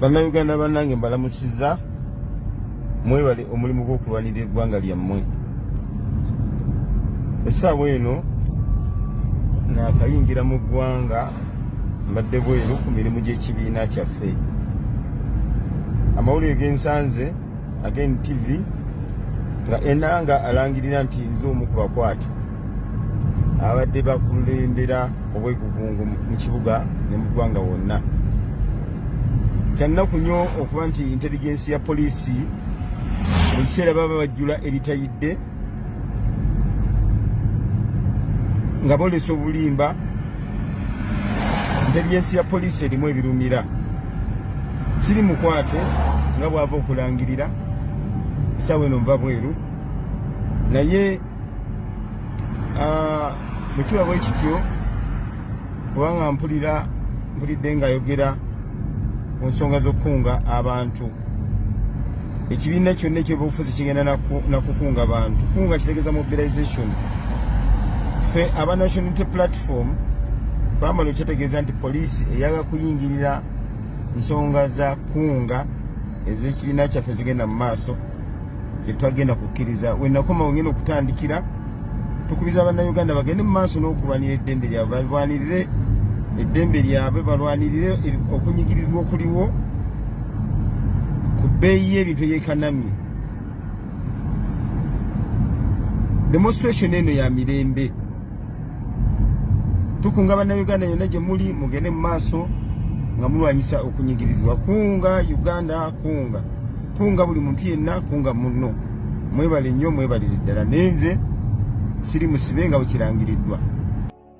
Bannayuganda bannange, mbalamusiza. Mwebale omulimu gw'okulwanirira eggwanga lyammwe. Essaawa eno naakayingira mu ggwanga, mbadde bweru ku mirimu gy'ekibiina kyaffe. Amawulire gensanze aga NTV nga Enanga alangirira nti nze omu ku bakwate abadde bakulembera obwegugungu mu kibuga ne mu ggwanga wonna. Kyannaku nnyo okuba nti intelligence ya poliisi mu kiseera baba bajjula ebitayidde nga bolesa obulimba. Intelligence ya poliisi erimu ebirumira. Siri mukwate nga bwava okulangirira, esaawa eno nva bweru, naye bwe kiba bwe kityo, kubanga mpulira mpulidde ng'ayogera ku nsonga z'okukunga abantu, ekibiina kyonna ekyobufuzi kigenda nakukunga bantu. Kunga kitegeeza mobilization. Ffe aba National Unity Platform twamala okyetegeeza nti poliisi eyaga kuyingirira nsonga za kunga ez'ekibiina kyaffe zigenda mu maaso, tetwagenda kukkiriza. Wenakoma wengenda okutandikira, tukubiza Bannayuganda bagende mu maaso n'okulwanira eddembe lyabwe, balwanirire eddembe lyabwe, balwanirire okunyigirizibwa okuliwo ku bbeeyi y'ebintu eyekanamye. Demonstration eno ya mirembe. Tukunga Bannayuganda yonna gye muli, mugende mu maaso nga mulwanyisa okunyigirizibwa. Kunga Uganda, kunga, kunga buli muntu yenna, kunga munno. Mwebale nnyo, mwebalire ddala. Nenze siri musibe nga bwekirangiriddwa.